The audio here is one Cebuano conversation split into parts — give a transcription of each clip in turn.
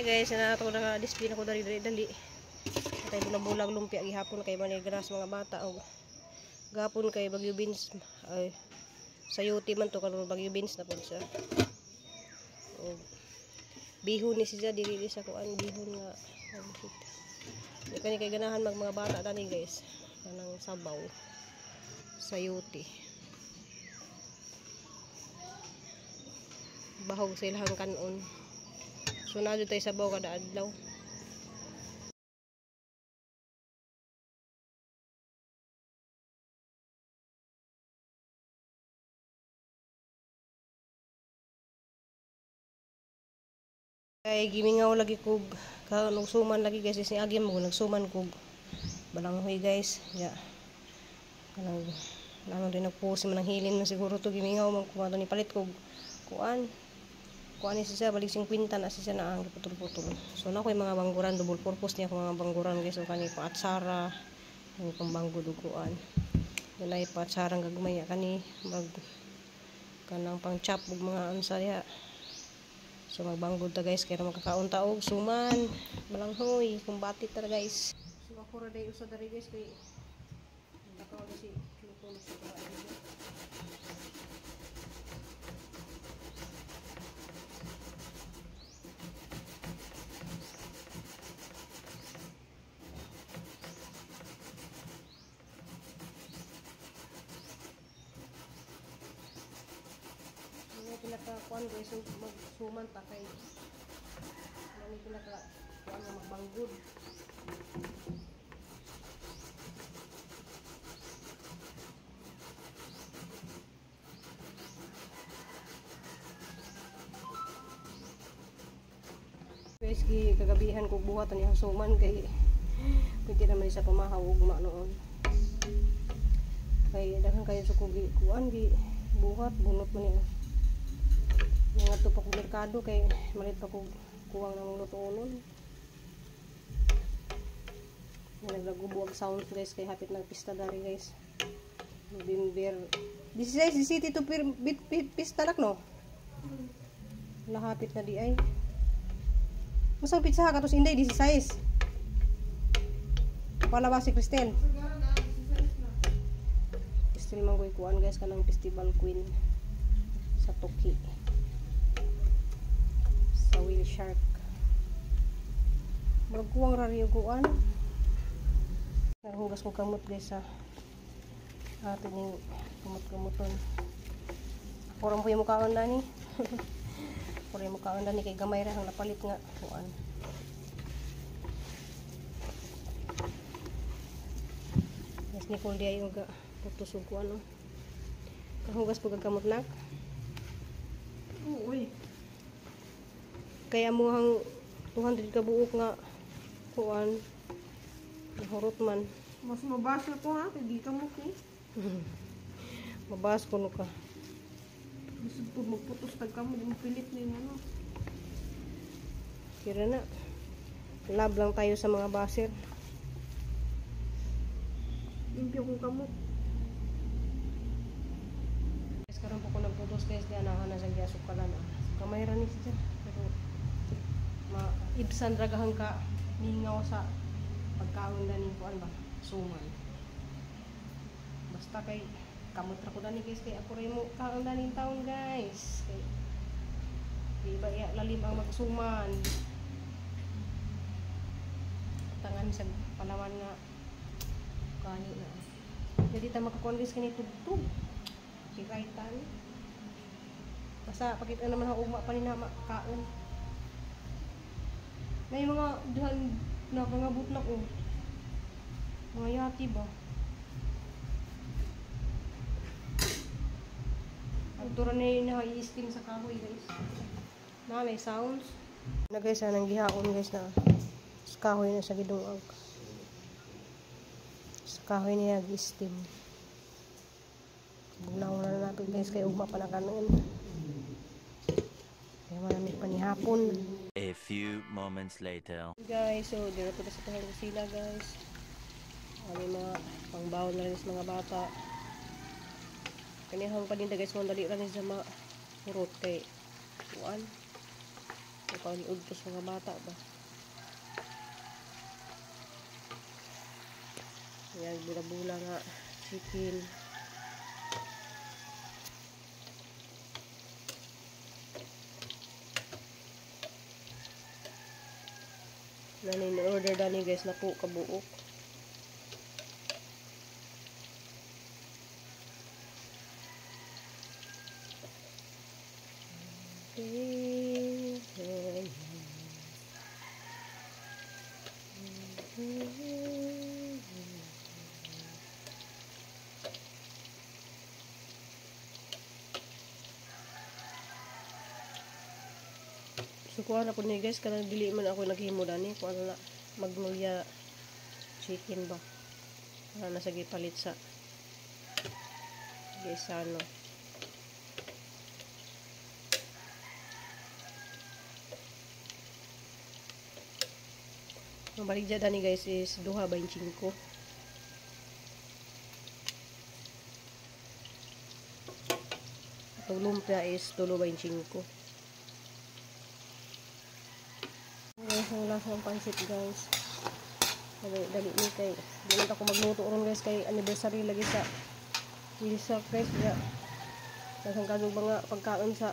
Hey guys, na ato na display na ko dali dali dali. Atay bulag-bulag lumpia gihapon kay manigras mga bata og gapon kay Bagyo beans ay sayuti man to karon Bagyo beans na pud siya. Og bihon ni siya dili sa kuan bihon nga di kani kay ganahan mag mga bata tani guys kanang sabaw sayuti. Bahog sa ilahang kanon. So na jud tay sabaw kada adlaw. Kay gimingaw lagi kog nagsuman lagi guys ni agi mo nagsuman kog balanghoy guys. Ya. Kanang ano din nagpusi man ang hilin man siguro to gimingaw man ko ni palit kog kuan. Kuan ni siya balik 50 na siya na ang putol-putol. So na koy mga bangguran double purpose niya akong mga bangguran guys. So kani pa atsara, kani pambanggo duguan. Dunay pa atsara gagmay kani mag kanang pang chop ug mga unsa diha. So magbanggod ta guys kay makakaon ta og suman, balanghoy, kumbati ta guys. So ako ra day usa diri guys kay nakaw si luto sa kuan. Pinaka kuan guys magsuman ta kay mani pinaka kuan nga magbanggod. Guys gi kagabihan kog buhat ani ang suman kay pwede naman sa pamahaw ug ugma noon. Kay daghan kayo sa kog kuan gi buhat bunot man niya. Nga to pa kog merkado kay malit pa kog kuwang namong lutuonon. Naglagubo ang sound guys kay hapit ng pista dari guys. November 16 17 to pista nak no. Lahapit na di ay. Masang pizza ka tos inday 16. Wala ba si Cristel? Cristel man koy kuan guys kanang festival queen sa Toki. Sa whale shark. Murag kuwang ra rin kuan. Nahugas ko kamot guys sa ato ning kamot-kamoton. Ako ra mo yung mukaon dani. Ako ra yung mukaon dani kay gamay ra ang napalit nga kuan. Guys Nicole di ay uga putos og kuan no. Kahugas ko kamot nak. Uy. Kaya mo ang 200 ka buok nga kuan nahurot man. Mas mabasa ko ha, kay di ka mo kay. Mabas kuno ka. Bisag po magputos tag kamo, di mo pilit na yung ano. Kira na. Love lang tayo sa mga baser. Limpyo kong kamot. Guys, karon po ko nagputos guys, di anahan na sa giyasukalan. Kamay ra ni siya. Pero maibsan ragahang ka mingaw sa pagkaon dani kuan ba suman. Basta kay kamot ra ko dani guys kay ako ra mo kaon dani taon guys. Kay di ba iya lalim ang magsuman. Tangan sa palawan nga kani na. Dili ta makakuan guys kani tugtog. Kiraitan. Basta pakita naman ang ugma pa ni na makaon. May mga duhan nakangabot na ko. Mga yati ba? Agtura na yun na i-steam sa kahoy guys. Na may sounds. Na guys, nang gihaon guys na sa kahoy na sa gidungag. Sa kahoy niya gi-steam. Bugnaw na natin guys kay ugma pa na kanon. Kaya malamig pa ni hapon. A few moments later. Guys, so dito po sa itong kusina guys. May mga pangbawon na rin sa mga bata. Kanihang paninda guys, mga dali rin sa mga hurot kay kuan. Pag-udtos mga bata ba. Yan, bula-bula nga chicken. Nani order dani guys na po kabuok. So kuha na po ni guys, kanang dili man ako naghimo dani, kuha na magnolia chicken ba. Wala na sa gipalit sa gisano. Ang baligya dani guys is 2.25. Atong lumpia is 3.25. Guys, ang lasa ng pansit guys. Dali ni kay di man ako magluto ron guys kay anniversary lagi sa Wilsa guys. Ya. Dasang kadug mga pagkaon sa.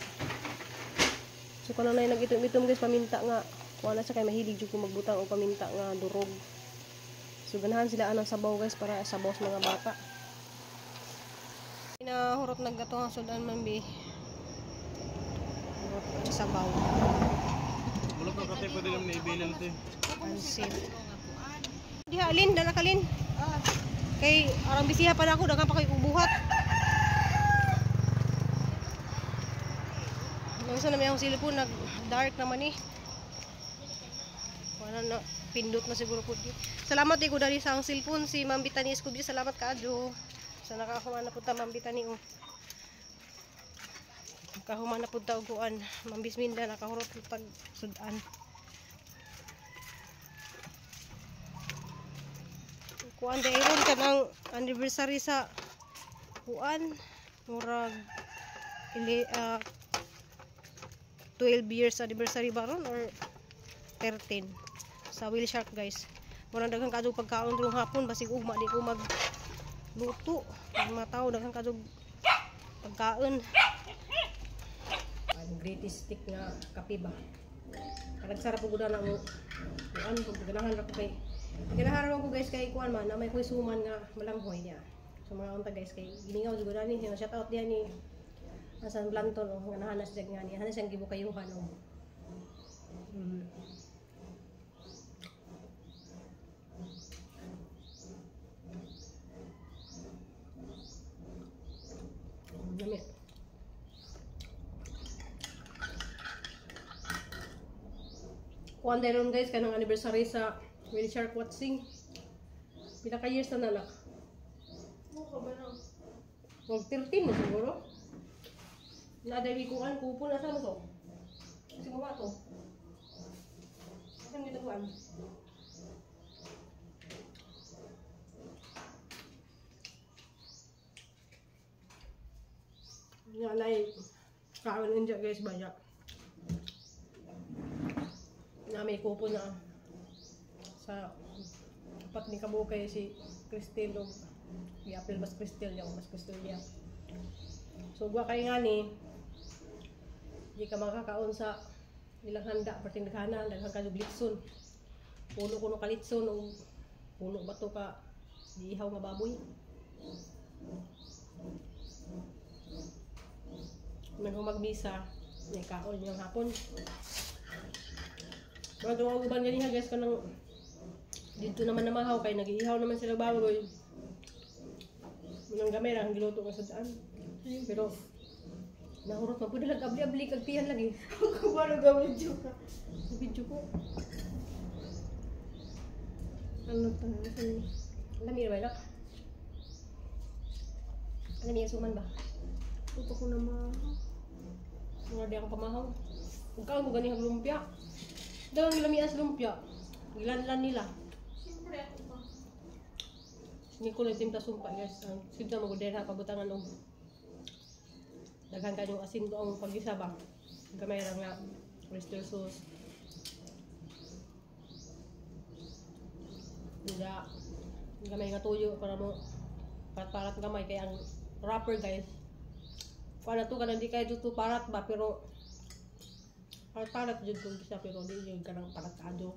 So kuno na nag-itom-itom guys paminta nga. Kuha na sa kay mahilig jud ko magbutang og paminta nga durog. So ganahan sila anang sabaw guys para sabaw sa mga bata. Pinahurot naggato ang sudan man bi. Hurot sabaw. Wala pa kasi pwede naman ibilin ito. Pansit. Diha alin, dala kalin. Kay arang bisiha pa na ako, daghan pa kay buhat. Nasa na may akong cellphone, nag dark naman eh. Wala na, pindot na siguro po di. Salamat di ko dali sa ang cellphone si Ma'am Bitani Escobio. Salamat kaadyo. Sa nakahuman na punta Ma'am Bitani oh. Nakahuman na punta og kuan. Ma'am Bisminda nakahurot pag sudan. Kuan dairon kanang anniversary sa kuan murag 12 years anniversary ba ron or 13 sa Whale Shark guys. Murag daghan kadtong pagkaon durong hapon basig ugma di ko magluto. Ang mga tao daghan kadtong pagkaon. Ang greatest stick nga kape ba. Kanagsarap og na mo. Kuan ganahan ra ko kay ganahan ko guys kay kuan man na may kuy suman nga malanghoy niya. So mga unta guys kay giningaw jud ani shout out diyan ni Asan Blanton oh ganahan na siya nga ni hanas siyang gibukayuhan oh. Lami. Kuan dahil guys kanang anniversary sa Whale Shark Watching. Pila ka years na nanak? Mag 13 na siguro. Nadali ko an kupon asa mo to? Kasi mo to. Asa mo gitaguan? Nga nay kaon inja guys baya. Na may kupon na sa apat ni kabukay si Cristel og i-apil mas Cristel niya mas Cristel niya. So gwa kay nga ni di ka makakaon sa ilang handa perting daghana daghan ka og litson. Puno kuno ka litson og puno ba to ka giihaw nga baboy. Nang magmisa may kaon niyang hapon. Mga tuwang uban ganiha guys kanang dito naman namahaw kay nagiihaw naman sila baboy. Munang gamay ra ang giluto nga sa daan. Pero nahurot man pud lag abli-abli kag tiyan lagi. Kabalo ga video ka. Video ko. Ano ta? Lami ra ba nak? Lami ang suman ba? Uto ko na ma. Mura di akong pamahaw. Ug kaon mo gani ang lumpia. Dagang lami as lumpia. Gilanlan nila. Siyempre ako pa. Ni ko lang timta sumpa guys. Ang sidna mo gudera pabutangan og daghan kayong asin doong pag-isa ba. Gamay ra nga Oyster sauce. Nga gamay nga tuyo para mo parat-parat gamay kay ang wrapper guys. Kuan na to kanang di kay dito parat ba pero parat-parat jud kung siya pero di jud kanang parat kado.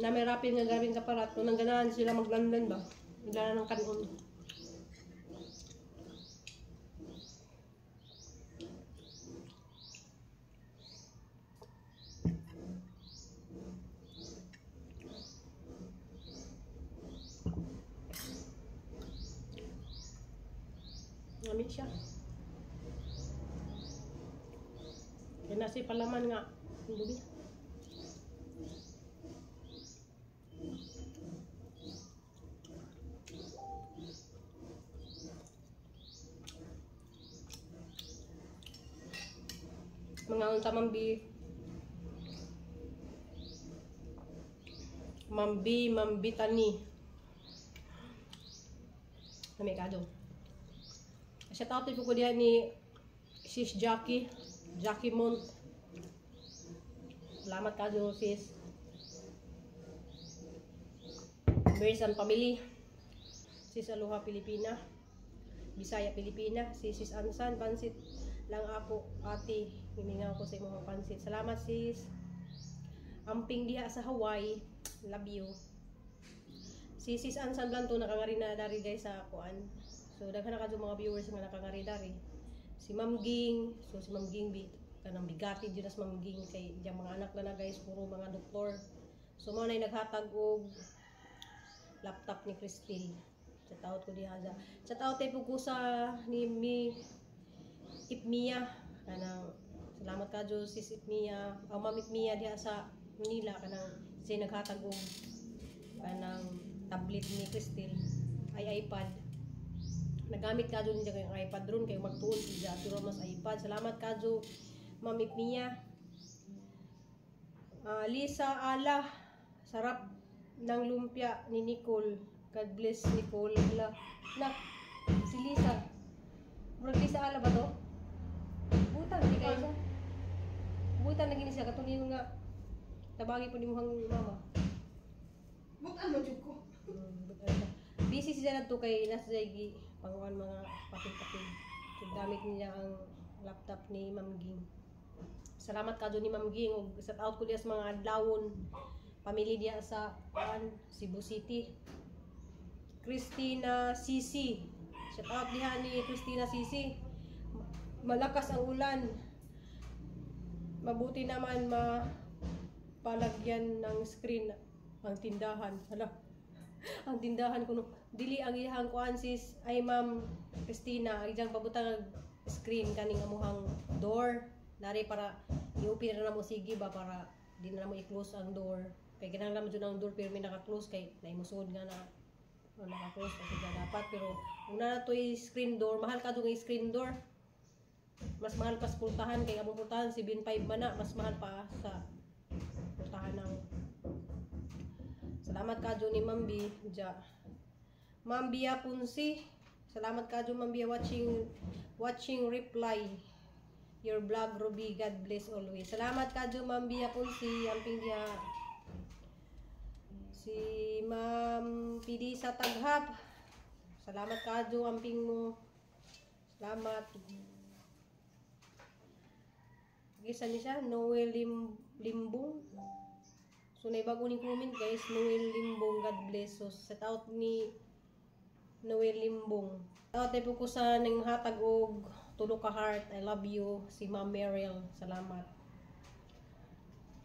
Na may wrapper nga gawin ka parat kung nang ganahan sila maglanlan ba. Ganahan ng kanon. Lami siya. Kaya nasi palaman nga. Ang dubi. Mga unta mambi. Mambi, mambitani. Lami kado. Shout out po ko diha ni Sis Jackie, Jackie Mont. Salamat kayo sis. Bears and family. Sis Aloha Pilipina. Bisaya Pilipina. Si Sis Ansan pansit lang ako ate. Himingaw ko sa imong pansit. Salamat sis. Amping diha sa Hawaii. Love you. Si Sis Ansan Blanto nakangari na dari guys sa kuan. So daghan na kadto mga viewers nga nakangari dari. Si Ma'am Ging, so si Ma'am Ging bi kanang bigati jud as Ma'am Ging kay iyang mga anak na guys puro mga doktor. So mao nay naghatag og laptop ni Christine. Shout out ko diha sa. Shout out tay ko sa ni Mi Ipmia kanang salamat kadyo sis Ipmia, o Ma'am Ipmia diha sa Manila kanang siya naghatag og kanang tablet ni Christine ay iPad. Nagamit kadyo niya kay iPad ron kay magtuon siya pero mas iPad. Salamat kadyo Ma'am Ipmia. Lisa Ala, sarap ng lumpia ni Nicole. God bless Nicole. Ala, na si Lisa. Murag Lisa Ala ba to? Butan di kayo siya. Butan lagi ni siya katong niyo nga tabagi po ni muhang mama. Butan mo jud ko. Busy siya na to kay nasa gi panguan mga papel-papel. So, gamit niya ang laptop ni Ma'am Ging. Salamat kadyo ni Ma'am Ging ug shout out ko diha sa mga adlawon pamilya diha sa kuan Cebu City. Christina Sisi. Shout out diha ni Christina Sisi. Malakas ang ulan. Mabuti naman mapalagyan ng screen ang tindahan. Hala. Ang tindahan kuno dili ang iyang kuan sis ay Ma'am Christina ang iyang pabutang og screen kaning amuhang door nari para i-open na mo sige ba para di na mo i-close ang door kay kinahanglan mo jud ang door pero may naka-close kay naimusod nga na o naka-close kasi dapat pero una na to'y screen door mahal ka nga screen door mas mahal pa sa pultahan kay among pultahan 7.5 man na mas mahal pa sa pultahan ng. Salamat kadyo ni Ma'am B. Ja. Ma'am Bia Punsi. Salamat kadyo Ma'am Bia watching reply your vlog Ruby. God bless always. Salamat kadyo Ma'am Bia Punsi. Amping diha. Si Ma'am Pidisa Taghap. Salamat kadyo amping mo. Salamat. Gisa ni siya Noel Limbong. So, naibago ni comment guys, Noel Limbong, God bless. So, set out ni Noel Limbong. Out tayo po ko sa nang hatag og tulo ka heart. I love you, si Ma'am Meryl. Salamat.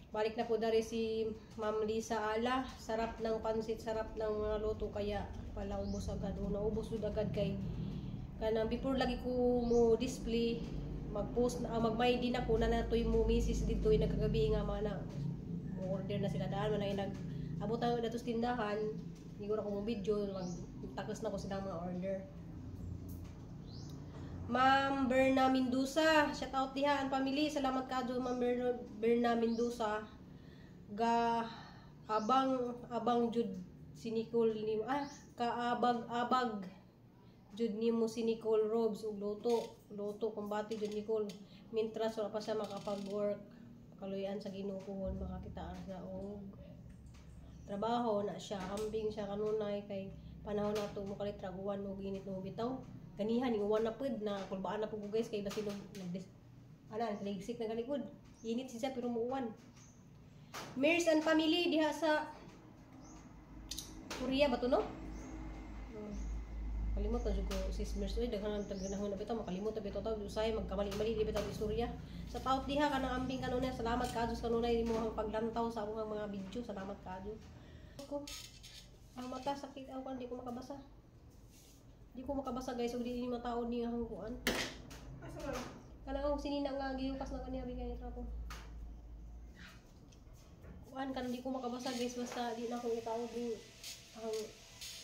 Balik na po dari si Ma'am Lisa Ala. Sarap ng pansit, sarap ng mga luto kaya pala ubos agad. O, naubos agad kay kanang before lagi ko mo display, mag-post na, mag-my din ako na natoy mo misis dito yung nagkagabi nga mana. Order na sila daan man ay nag abot ang datos tindahan siguro ako mo video magtakos na ko silang mga order. Ma'am Berna Mendoza, shout out diha ang family. Salamat kadyo Ma'am Berna Mendoza. Ga abang abang jud si Nicole ni kaabag abag jud nimo si Nicole Robes ug luto luto kumbati jud Nicole. Mintras wala pa siya makapag-work, kaluyan sa Ginoo puhon makakita siya og trabaho na siya. Ambing siya kanunay kay panahon na to mo kalit ra uwan og init no bitaw. Ganihan ni uwan na pud na kulbaan na pud ko, guys, kay basin og nag ana nagsiksik na galikod. Init siya pero muuwan. Mirs and family diha sa Korea ba to, no? Kalimot na jud ko sis Mirs, oy, daghan ang taganahon na bitaw makalimot na bitaw taw usay magkamali-mali di bitaw istorya. Sa taot diha kanang ambing kanunay, salamat kaadyo sa kanunay imong paglantaw sa among mga video. Salamat kaadyo. Ko ang mata sakit ako, di ko makabasa. Di ko makabasa, guys, ug di ni mataod ni ang kuan. Asa man? Kanang ang sinina nga gihukas na kaniya bigay nito ako. Kuan kan di ko makabasa, guys, basta di na ko itaod ni ang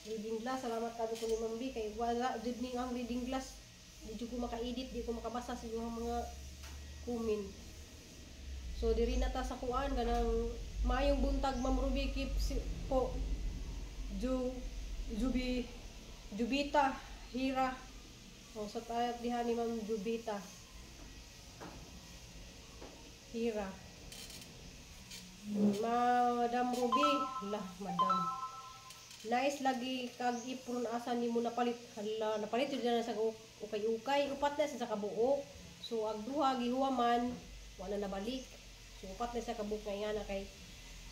reading glass. Salamat kado ko ni Ma'am B kay wala jud ni ang reading glass. Di jud ko maka-edit, di ko makabasa sa inyong mga comment. So diri na ta sa kuan kanang maayong buntag, Ma'am Ruby Kip si, po Ju Jubi Jubita Hira. O sa tayo diha ni Ma'am Jubita Hira. Madam Ruby, lah Madam. Nice lagi kag ipron, asa nimo napalit? Hala, napalit jud na sa ukay-ukay, upat na sa kabuok. So ag duha gihuwaman, wala na nabalik. So upat na sa kabuok nga na kay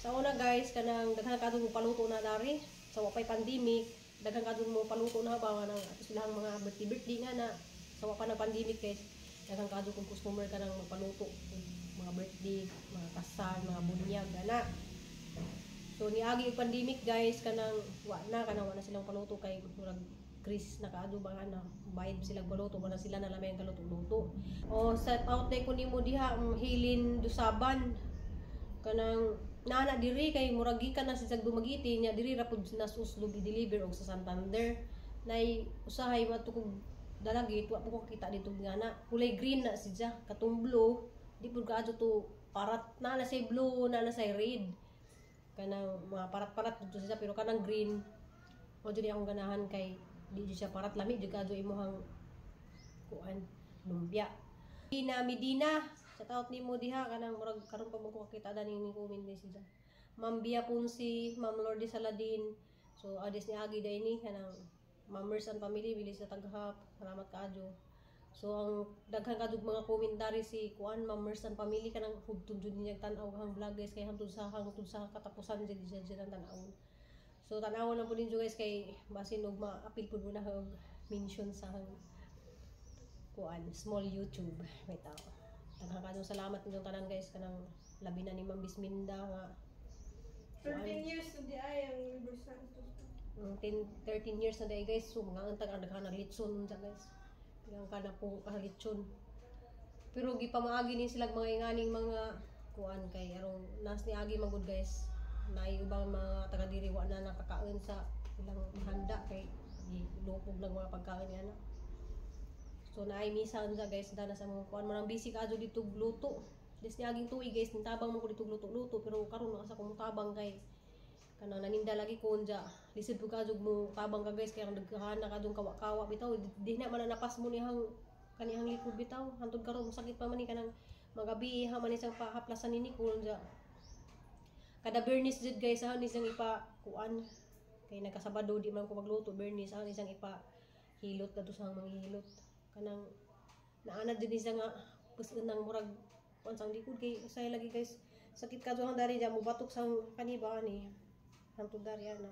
sa una, guys, kanang daghan kadto mo paluto na dari sa wa pay pandemic, daghan kadto mo paluto na ba nang ato silang mga birthday birthday nga na sa wa pa na pandemic, guys. Daghan kadto kong customer kanang magpaluto mga birthday, mga kasal, mga bunyag ana. So niagi yung pandemic, guys, kanang wa na kanang wa na silang paluto kay murag crisis na kaado ba nga na bayad sila paluto, wala sila na lamay ang kaluto-luto. O set out na ko nimo diha, Hilin Dusaban. Kanang naana diri kay murag gikan na sa Dumaguete nya diri ra pud na Oslob i-deliver og sa Santander. Nay usahay matukog dalagit wa po ko kita dito nga na kulay green na siya katong blue di pud kaadto to parat na na say blue na na say red kanang mga parat-parat dito siya, pero kanang green mo jud akong ganahan kay di jud siya parat, lami jud kaadto imong kuan lumpia. Medina Medina, shout out nimo diha kanang murag karon pa mo ko kakita dani ni comment ni siya. Ma'am Bia Ponsi, Ma'am Lourdes Saladin. So adis ni agi day ni kanang Ma'am Mers and family bilis sa taghap. Salamat kaadyo. So ang daghan kadug mga komentary si kuan Ma'am Mers and family kanang hugtong jud niya tan-aw ang vlog, guys, kay hangtod sa katapusan jud siya jud ang tan-awon. So tan-awon lang po ninyo, guys, kay basin og ma-appeal pud mo na og mention sa kuan small YouTube may tao. Daghan kadong salamat ninyong tanan, guys, kanang labi na ni Ma'am Bisminda nga 13 years na di ay ang River Santos. 10, 13 years na dahil, guys. So mga antag ang daghan litson unsa, guys. Ilang ka na po litson. Pero gipamaagi ni sila mga inganing mga kuan kay arong nas ni agi magud, guys. Naay ubang mga taga diri wa na nakakaon sa ilang handa kay gilupog lang mga pagkain niya na. So naay misa unsa, guys, dana sa mga kuan mo nang busy ka dito luto. Des ni aging tuig, guys, tabang mo ko dito luto-luto pero karon asa ko tabang kay kanang naninda lagi ko unja. Lisod pud kadto mo tabang ka, guys, kay ang daghan na kadtong kawa-kawa bitaw. Di na man na napas mo nihang kanihang likod bitaw. Hantod karon sakit pa man ni kanang magabi ha man isang pahaplasan ni Nicole unja. Kada Bernis jud, guys, ha ni siyang ipa kuan kay nagkasabado di man ko magluto Bernis, ha ni siyang ipa hilot kadto sa mga hilot kanang naanad jud ni siya nga puson ng murag kuan sang likod kay usay lagi, guys, sakit kadto ang dari mo batok sang kaniba ani hantod dari ana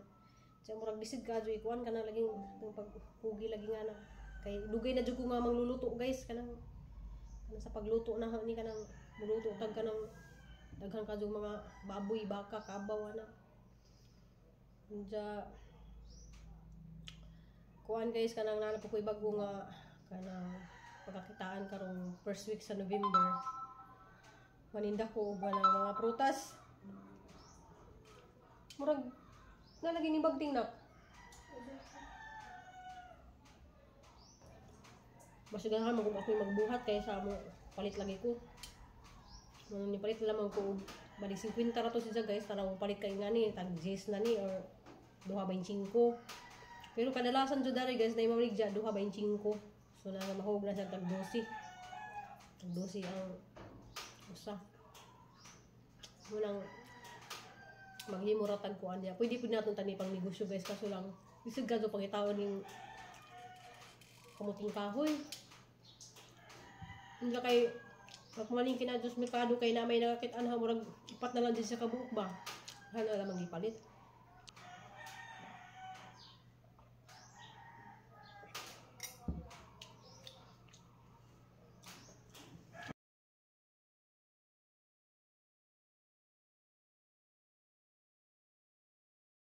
siya murag bisid ka jud kuan kana laging itong pagkugi lagi nga na kay dugay na jud ko nga mangluluto, guys, kanang kanang sa pagluto na ni kanang muluto tag kanang daghan ka jud mga baboy, baka, kabaw ana. Unja kuan, guys, kanang naa po ko'y bago nga kanang pagkakitaan karong first week sa November. Maninda ko og ng mga prutas. Murag na lagi ni bagting nak. Basta man kung ako'y magbuhat kay sa mo palit lagi ko. Mo ni palit lamang ko og bali 50 ra to siya, guys, tanaw palit kay ngani tag 10 na ni or 2.25. Pero kadalasan jud dari, guys, na imaligya 2.25. So na mahog na siya tag 12. 12 ang usa. Munang maghimo ra tag kuan niya. Pwede pud naton tani pang negosyo, guys, kaso lang isig gado pangitaon ning kamuting kahoy. Hindi kay pag malingki na sa merkado kay na may nakakit-an ha, murag ipat na lang din sa kabuok ba. Ano lang gipalit.